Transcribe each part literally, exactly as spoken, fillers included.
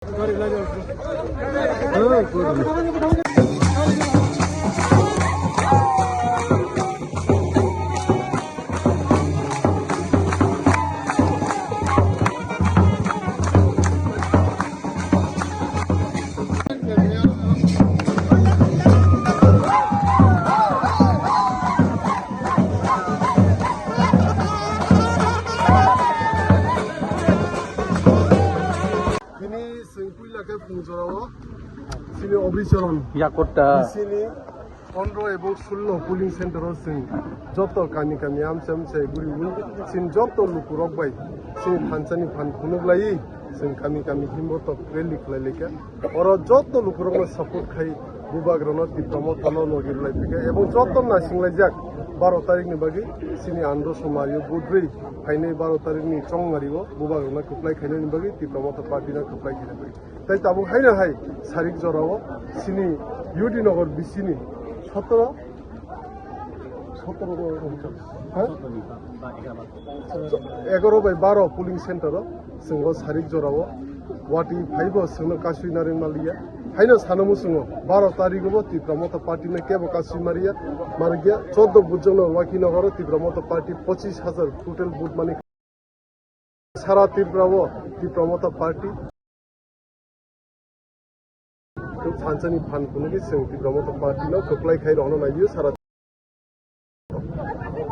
Bini chwng puila khe phung jorao chini Obricharan Yakotta. Chini pondro ebong sullo polling center o chwng joto kami kami amchai amchai guri ui chini joto lukurok bai chini thansa ni phan phunuk laiwi chwng kami kami himbo tok rally khlai laikha. Oro joto lukurokno support khai bubagrano Tipra Motha no logi rwlai phikha ebong joto naising laijak baro tarik ni bagwi chini andro somari o budri phainai baro tarik ni chongmari o bubagrano kwplai khainani bagwi Tipra Motha party no kwplai khainani bagwi. Tai tabuk haino hai sarik jorao chini U D Nagar B C ni sotoro, sotoro, ha? Egaroh bai baro polling center o chwngo sarik jorao watwi phaibo chwngno kasui narwk manliya. Haino sano muchungo baro tarigo bo Tipra Motha party no kebo kasui mariya, marikya. Chordo bujokno Wakhi Nagar o Tipra Motha party pochis hajar total vote mani. Sara Tripura o Tipra Motha Party thansa ni phan phunugwi chwng Tipra Motha Party no kwplai khai rohorna naiyo sara.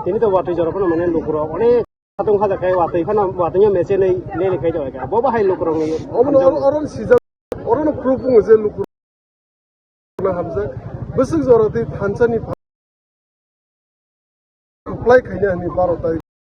Tini to watwi jorao phano mane lukurok onek satung haja khai watwi phano watwino meche nei nei khai jawai kha. Bo bahai lukurokni Omono oro, oro sijak, oro no proof wngo je lukurok na hamjak. Bwswk jora tei thansa ni phan kwplai khaina hwnwi baro tarik